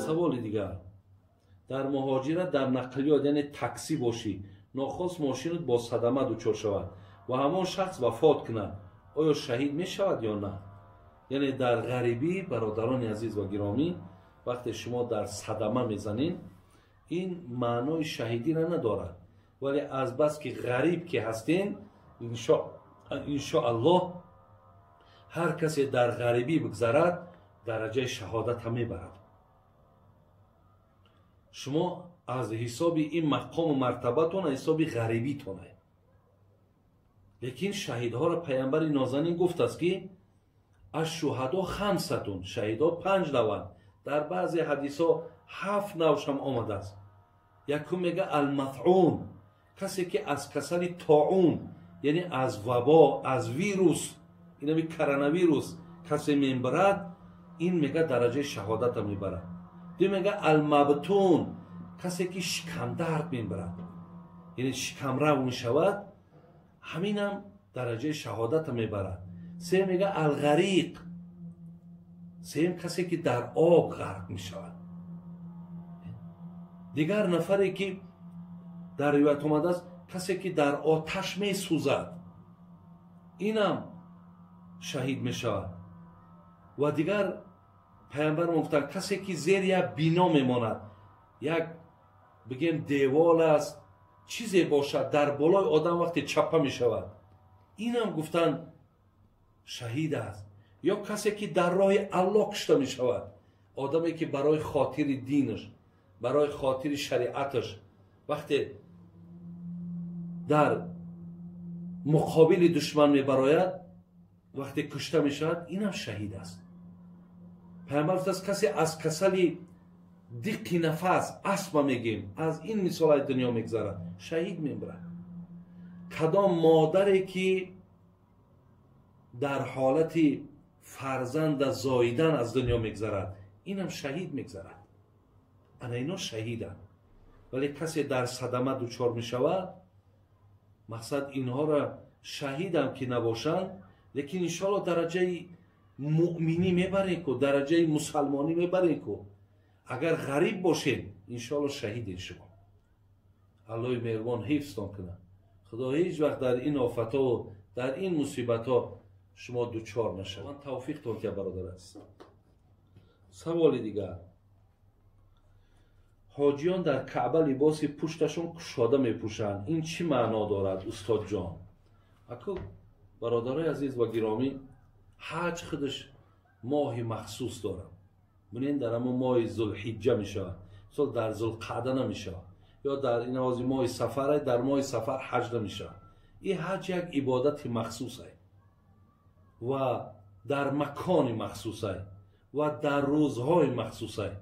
Саволи дигар: дар муҳоҷират дар нақлиёт, яъне таксӣ бошӣ, нохост мошинат бо садама дучор шавад ва ҳамон шахс вафот кунад, оё шаҳид мешавад ё на? Яъне дар ғарибӣ, бародарони азиз ва гиромӣ, вақте шумо дар садама мезанед, ин маънои шаҳидиро надорад, вале азбаски ғариб ки ҳастем, иншоаллоҳ ҳар касе дар ғарибӣ бигзарад, дараҷаи шаҳодатам мебарад. Шумо аз ҳисоби ин мақому мартабатон, аз ҳисоби ғарибитоне. Лекин шаҳидҳоро паямбари нозанин гуфтааст, ки ашшуҳадо хамсатун, шаҳидҳо 5 наванд. Дар баъзе ҳадисҳо 7 навшам омадааст. Якум мега алматъун, касе ки аз касали тоун, яъне аз вабо, аз вирус, инами коронавирус касе мебарад, ин мега дараҷаи шаҳодата мебарад. Ду мега алмабтун, касе ки шикамдард мебарад, яъне шикамрав мешавад, ҳаминам дараҷаи шаҳодата мебарад. Се мега алғариқ, сеюм касе ки дар об ғарқ мешавад. Дигар нафаре ки дар ривоят омадааст, касе ки дар оташ месӯзад, инам шаҳид мешавад. Ва дигар паямбар гуфтанд, касе ки зери як бино мемонад, як бигем девол аст, чизе бошад, дар болои одам вақте чапа мешавад, инам гуфтанд шаҳид аст. Ё касе ки дар роҳи Аллоҳ кушта мешавад, одаме ки барои хотири динаш, барои хотири шариаташ вақте дар муқобили душман мебарояд, вақте кушта мешавад, инам шаҳид аст. Паямбар гуфтааст, касе аз касали диққи нафас, астма мегем, аз ин мисолҳои дунё мегзарад, шаҳид мебарад. Кадом модаре ки дар ҳолати фарзанда зоидан аз дунё мегзарад, инам шаҳид мегзарад. Ана ино шаҳиданд. Вале касе дар садама дучор мешавад, мақсад инҳоро шаҳидам ки набошанд, лекин иншоалло дараҷаи муъминӣ мебарем ку, дараҷаи мусалмонӣ мебарем ку. Агар ғариб бошед, иншоалло шаҳидед шумо. Аллоҳи меҳрубон ҳифзтон кунад. Худо ҳеҷ вақт дар ин офатҳову дар ин мусибатҳо шумо дучор нашавад. Ман тавфиқтон ки, бародар азиз. Саволи дигар: ҳоҷиён дар Каъба либоси пушташон кушода мепӯшанд, ин чӣ маъно дорад, устодҷон? Аку бародарои азиз ва гиромӣ, ҳаҷ худаш моҳи махсус дорад. Бинед, дар ҳамон моҳи Зулҳиҷҷа мешавад, мисол дар Зулқаъда намешавад, ё дар ин ҳози моҳи сафар, дар моҳи сафар ҳаҷ намешавад. Ин ҳаҷ як ибодати махсусае ва дар макони махсусае ва дар рӯзҳои махсусае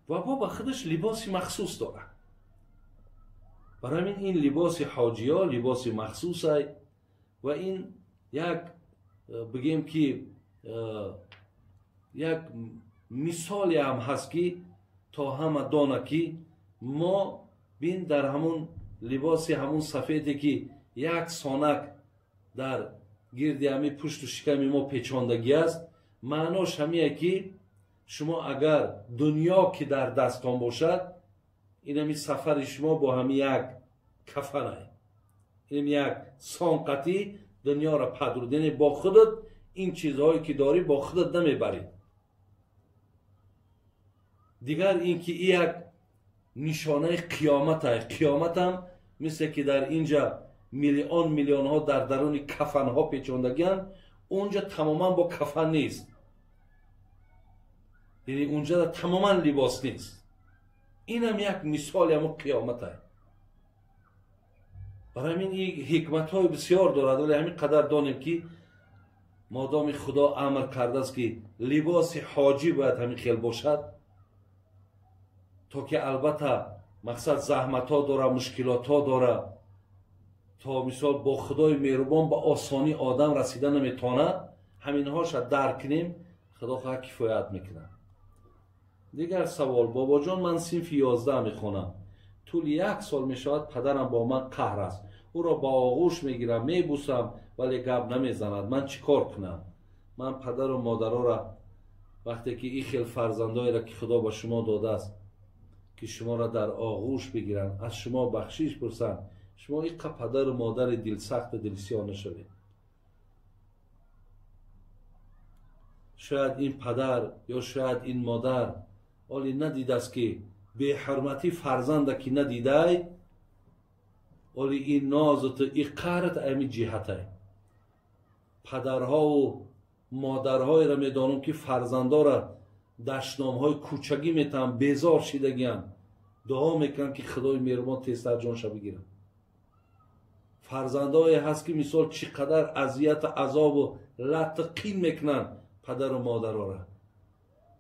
ва бо ба худаш либоси махсус дорад. Барои ҳамин ин либоси ҳоҷиё либоси махсусае ва ин як бигем ки як мисоле ҳам ҳаст, ки то ҳама дона ки мо бин дар ҳамун либоси ҳамун сафеде ки як сонак дар гирди ҳамин пушту шиками мо печондагӣ аст, маънош ҳамие ки шумо агар дунё ки дар дастон бошад, ин ҳами сафари шумо бо ҳами як кафанай, ин як сонқатӣ дунёро падруд, яъне бо худат ин чизҳое ки дорӣ бо худат намебарӣ. Дигар ин ки ин як нишонаи қиёмат аст. Қиёматам мисле ки дар инҷа миллион миллионҳо дар даруни кафанҳо печондагианд, унҷа тамоман бо кафан нест, яъне унҷа тамоман либос нест. Инам як мисоли ҳамон қиёмат аст. Барои ҳамин ин ҳикматҳои бисёр дорад, вале ҳамин қадар донем ки модоми Худо амр кардааст ки либоси ҳоҷӣ бояд ҳамин хел бошад, то ки албатта мақсад заҳматҳо дора, мушкилотҳо дора, то мисол бо Худои меҳрубон ба осонӣ одам расида наметавонад, ҳаминҳоша дарк кунем, Худо хоҳад кифоят мекунад. Дигар савол: бобоҷон, ман синфи 11 мехонам. Тӯли як сол мешавад падарам бо ман қаҳр аст. Ӯро ба оғӯш мегирам, мебусам, вале гап намезанад. Ман чӣ кор кунам? Ман падару модарора вақте ки ин хел фарзандоеро ки Худо ба шумо додааст, ки шуморо дар оғӯш бигиранд, аз шумо бахшиш пурсанд, шумо иққа падару модари дилсахту дилсиёҳ нашавед. Шояд ин падар ё шояд ин модар оли надидааст, ки беҳурматӣ фарзанда ки надидай, оли ин нозуту ин қаҳрат ами ҷиҳатай. Падарҳову модарҳоеро медонам, ки фарзандора дашномҳои кӯчагӣ метаҳанд, безор шидагианд, дуо мекунанд, ки Худои меҳрубон тезтар ҷонша бигирад. Фарзандое ҳаст, ки мисол чӣ қадар азияту азобу латту қин мекунанд падару модарора.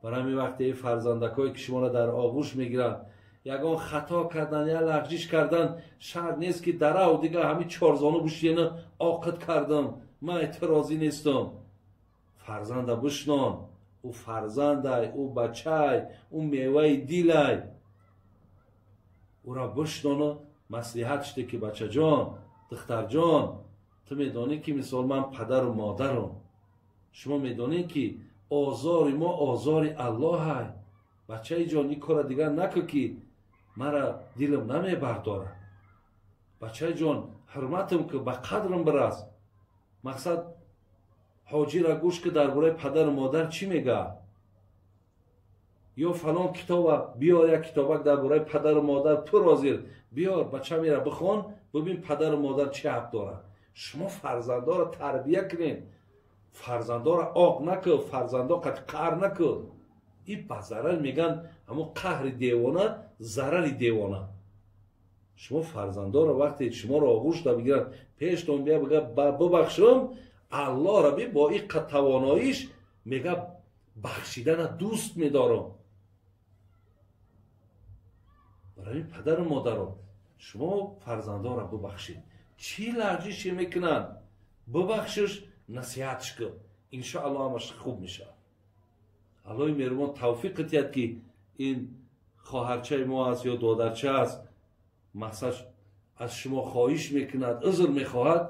Барои ҳамин вақте ин фарзандакое ки шуморо дар оғӯш мегиранд, ягон хато кардан, я лағжиш кардан, шарт нест ки дарав дигар ҳамин чорзону бушиена оқид кардам, ман эътирозӣ нестам. Фарзанда бишнон, ӯ фарзандай, ӯ бачай, ӯ меваи дилай. Ӯра бишнону маслиҳат шуде, ки бачаҷон, духтарҷон, ту медонӣ, ки мисол ман падару модарам, шумо медонед, ки озори мо озори Аллоҳай. Бачаи ҷон, ин кора дигар накун, ки мара дилам намебардорад. Бачаи ҷон, ҳурматам ку, ба қадрам бирас. Мақсад ҳоҷира гӯш ки дар бораи падару модар чӣ мегӯяд, ё фалон китоба биёр, як китобак дар бораи падару модар пур ҳозир биёр, бача мера бихон, бибин падару модар чӣ ҳақ дорад. Шумо фарзандоро тарбия кунед, фарзандоро оқ накун, фарзандо қати қаҳр накун. Ин ба зарар мегӯянд, ҳамон қаҳри девона зарари девона. Шумо фарзандоро вақте шуморо оғӯшда бигиранд, пештон бия бигӯяд бибахшам, Аллоҳро би бо иққа тавоноиш мега бахшидана дӯст медорам. Барои падару модаро шумо фарзандоро бибахшед. Чӣ лағжише мекунанд, бибахшиш, насиҳатш кун, иншоаллоҳ ҳамаш хуб мешавад. Аллоҳи меҳрубон тавфиқ диҳад, ки ин хоҳарчаи мо аст ё додарча аст, мақсад аз шумо хоҳиш мекунад, узр мехоҳад,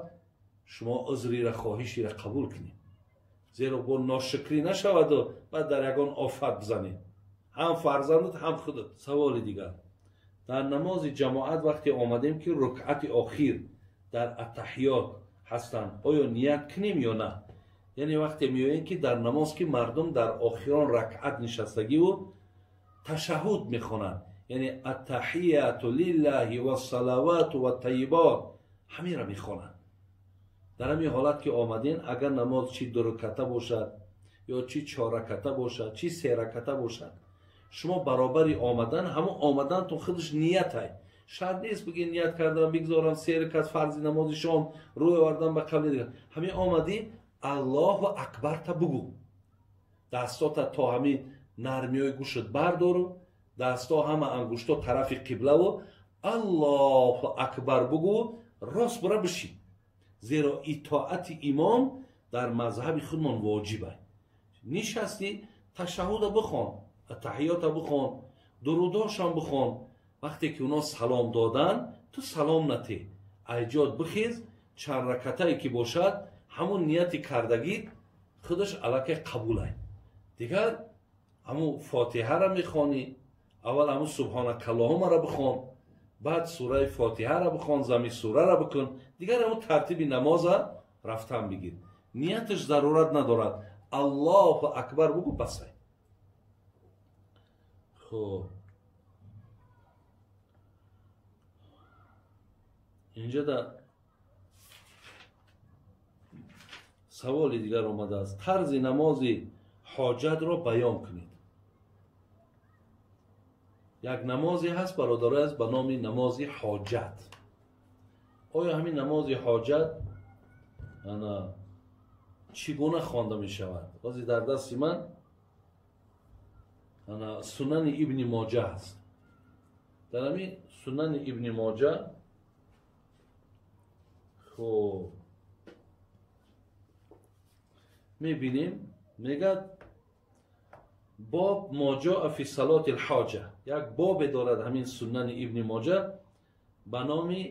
шумо узрира хоҳишира қабул кунед, зеро бо ношукрӣ нашаваду баъд дар ягон офат бизанед, ҳам фарзандат ҳам худат. Саволи дигар: дар намози ҷамоат вақте омадем, ки рукъати охир дар аттаҳиёт ҳастанд, оё ният кунем ё на? Яъне вақте меоем, ки дар намоз ки мардум дар охирон ракъат нишастагиву ташаҳҳуд мехонанд, яъне аттаҳияту лиллаҳи вассалавату ваттайибот ҳаминро мехонанд. Дар ҳамин ҳолат ки омадем, агар намоз чӣ дураката бошад ё чӣ чорраката бошад, чӣ сераката бошад, шумо баробари омадан, ҳамон омадантон худаш ниятай. Шарт нест бигӣ ният кардам, бигзорам се ракат фарзи намози шом рӯй овардам ба қабли дигар. Ҳамин омадӣ, Аллоҳу акбарта бугӯ, дастота то ҳамин нармиҳои гӯшат бардору, дасто ҳама ангушто тарафи қиблаву Аллоҳу акбар бугӯ, рост бура бишин. Зеро итоати имом дар мазҳаби худмон воҷиб аст. Нишастӣ, ташаҳҳуда бихон, аттаҳиёта бихон, дурудошам бихон. Вақте ки оно салом додан, ту салом натӣ, айҷод бихез, чанд ракатае ки бошад, ҳамон нияти кардагит худаш аллакай қабулай. Дигар ҳамун фотиҳаро мехонӣ, аввал ҳамун субҳонакаллоҳумаро бихон, баъд сураи фотиҳаро бихон, зами сураро бикун, дигар ҳамун тартиби намоза рафтан бигир. Нияташ зарурат надорад. Аллоҳу акбар бугӯ, басай. Хуб, инҷа да саволи дигар омадааст: тарзи намози ҳоҷатро баён кунед. Як намозе ҳаст, бародарое аст, ба номи намози ҳоҷат. Оё ҳамин намози ҳоҷат ана чӣ гуна хонда мешавад? Бози дар дасти ман ана Сунани Ибни Моҷа ҳаст. Дар ҳамин Сунани Ибни Моҷа хуб мебинем, мегӯяд боб ма ҷоа фи салоти лҳоҷа. Як бобе дорад ҳамин Сунани Ибни Моҷа ба номи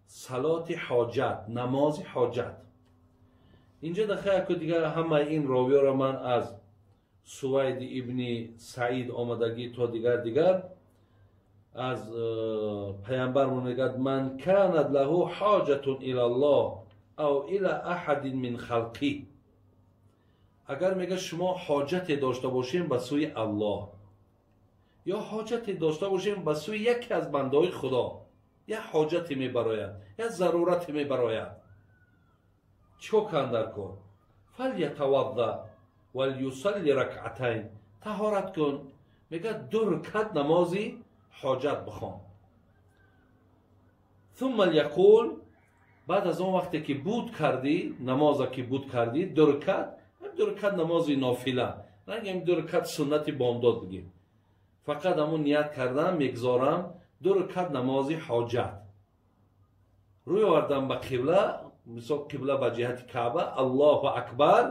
салоти ҳоҷат, намози ҳоҷат. Инҷа дахаяку дигар ҳамаи ин ровиёро ман аз Сувайд ибни Саид омадагӣ то дигар аз паямбармон мегӯяд: ман канат лаҳу ҳоҷатун илаллоҳ ав ила аҳадин мин халқи. Агар мега шумо ҳоҷате дошта бошем ба сӯи Аллоҳ ё ҳоҷате дошта бошем ба сӯи яке аз бандаҳои Худо, як ҳоҷате мебарояд, як зарурате мебарояд, чикор кунанд дар кор? Фалятавадда валюсалли ракъатайн, таҳорат кун, мегӯяд 2 ракат намози ҳоҷат бихон. Сумма яқул, баъд аз он вақте ки буд кардӣ, намоза ки буд кардӣ, 2 ракат, 2 ракат намози нофила, рангем 2 ракат суннати бомдод бигем, фақат ҳамун ният кардан мегзорам 2 ракат намози ҳоҷат. Рӯй овардам ба қибла, мисол қибла ба ҷиҳати Каъба, Аллоҳу акбар.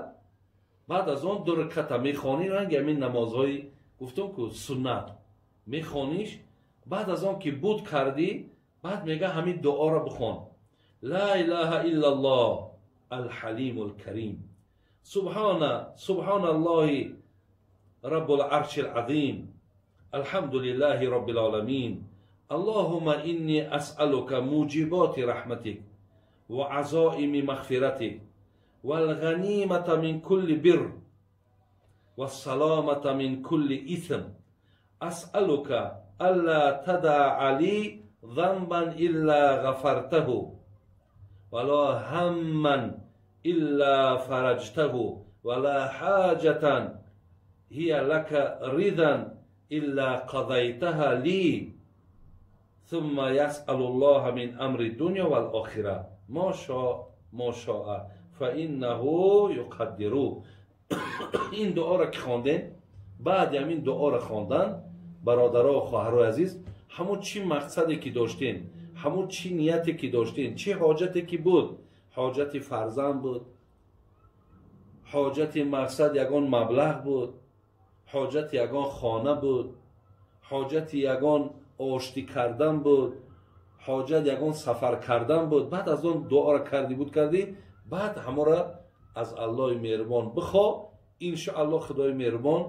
Баъд аз он 2 раката мехонӣ, ранги ҳамин намозҳои гуфтум ку суннат мехониш. Баъд аз он ки буд кардӣ, баъд мега ҳамин дуоро бихон: ла илаҳа иллаллоҳ алҳалиму алкарим, субҳана субҳаналлоҳи раббул аршил азим, алҳамдулиллаҳи роббил оламин, аллоҳумма инни асъалука муҷиботи раҳматик ва азоими мағфиратик валғанимата мин кулли бир вассаломата мин кулли исм, асъалука алла тадаа ли занбан илла ғафартаҳу вала ҳамман илла фараҷтаҳу вала ҳоҷатан ҳия лака ридан илла қазайтаҳа ли, сумма ясъалу ллоҳа мин амри дунё вал охира мо шоа фаиннаҳу юқаддиру. Ин дуоро ки хондем, баъди ҳамин дуоро хондан, бародаро ва хоҳарои азиз, ҳамун чӣ мақсаде ки доштем, ҳамун чӣ нияте ки доштем, чӣ ҳоҷате ки буд, ҳоҷати фарзанд буд, ҳоҷати мақсад ягон маблағ буд, ҳоҷати ягон хона буд, ҳоҷати ягон оштӣ кардан буд, ҳоҷат ягон сафар кардан буд. Баъд аз он дуоро кардӣ, буд кардӣ, баъд ҳаморо аз Аллоҳи меҳрубон бихо. Иншоаллоҳ Худои меҳрубон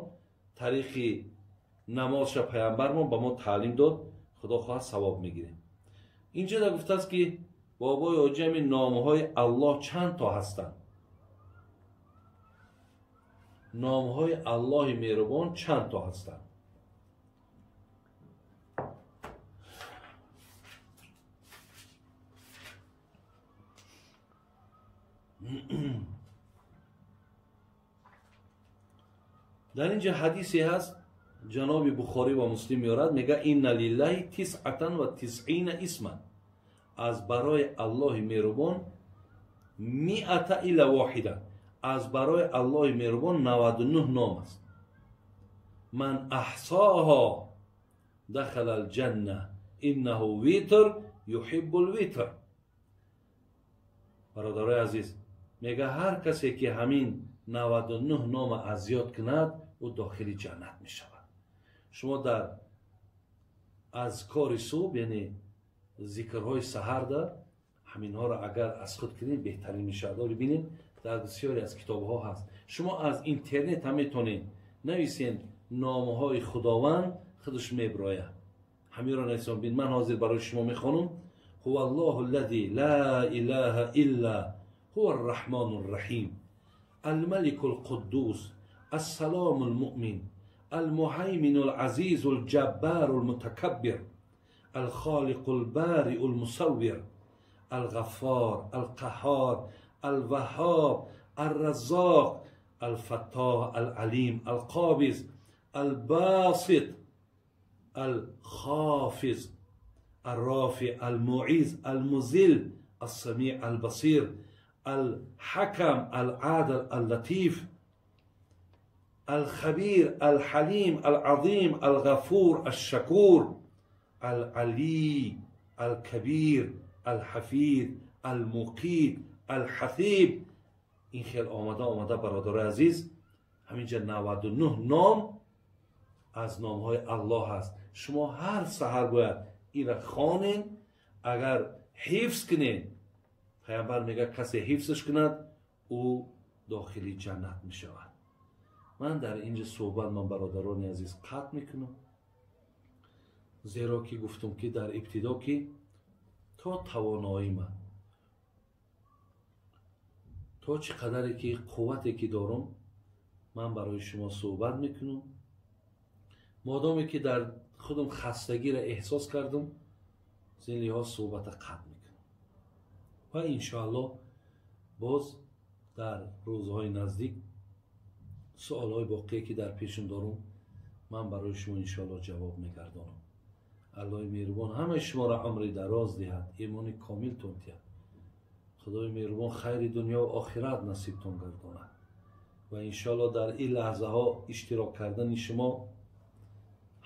тариқи намозша паямбармон ба мо таълим дод, Худо хоҳад савоб мегирем. Инҷа да гуфтааст ки бобои ҳоҷами номҳои Аллоҳ чанд то ҳастанд? Номҳои Аллоҳи меҳрубон чанд то ҳастанд? Дар инҷа ҳадисе ҳаст, ҷаноби Бухорӣ ва Муслим меорад, мега: инна лиллаҳи тисъатан ва тисъина исман, аз барои Аллоҳи меҳрубон миата илла воҳида, аз барои Аллоҳи меҳрубон 99 ном аст. Ман аҳсоҳо дахала алҷанна иннаҳу витр юҳиббул витр. Бародарои азиз, мега ҳар касе ки ҳамин 99 нома аз ёд кунад, ӯ дохили ҷаннат мешавад. Шумо дар азкори субҳ, яъне зикрҳои саҳарда, ҳаминҳоро агар аз худ кунед беҳтарин мешавад. Оли бинед, дар бисёре аз китобҳо ҳаст. Шумо аз интернет ҳам метавонед нависен номҳои Худованд, худаш меброяд. Ҳаминро нависон. Бин, ман ҳозир барои шумо мехонам: ҳува аллоҳу аллази ла илаҳа илла ҳува арраҳмону рраҳим, الملك القدوس، السلام المؤمن، المهيمن العزيز الجبار المتكبر، الخالق البارئ المصور، الغفار القهار الوهاب الرزاق الفتاح العليم القابض الباسط الخافض الرافع المعز المذل السميع البصير الحكم العادل اللطيف الخبير الحليم العظيم الغفور الشكور العلي الكبير الحفيظ المقيت الحثيب. این خیلی آمده برادر عزیز، همینجا 99 نام از نامهای الله هست. شما هر سحر باید این را خوانین. اگر حفظ کنین، پیامبر میگه کسی حفظش کند Ӯ дохили ҷаннат мешавад. Ман дар инҷа суҳбат ман, бародарони азиз, қатъ мекунам, зеро ки гуфтум, ки дар ибтидо, ки то тавоноӣ ман, то чӣ қадаре ки қуввате ки дорум, ман барои шумо суҳбат мекунам. Модоме ки дар худам хастагиро эҳсос кардам, зин лиҳоз суҳбата қатъ мекунам ва иншоаллоҳ боз дар рӯзҳои наздик суолҳои боқие, ки дар пешум дорум, ман барои шумо иншоаллоҳ ҷавоб мегардонам. Аллоҳи меҳрубон ҳамаи шуморо умри дароз диҳад, имони комилтон диҳад. Худои меҳрубон хайри дунё ва охират насибтон гардонад ва иншоаллоҳ дар ин лаҳзаҳо иштирок кардани шумо,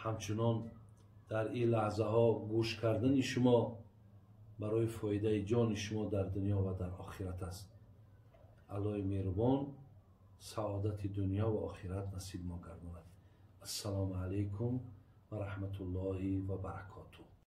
ҳамчунон дар ин лаҳзаҳо гӯш кардани шумо барои фоидаи ҷони шумо дар дунё ва дар охират аст. Аллоҳи меҳрубон саодати дунё ва охират насиб мо гардонад. Ассалому алайкум ва раҳматуллоҳи ва баракотуҳ.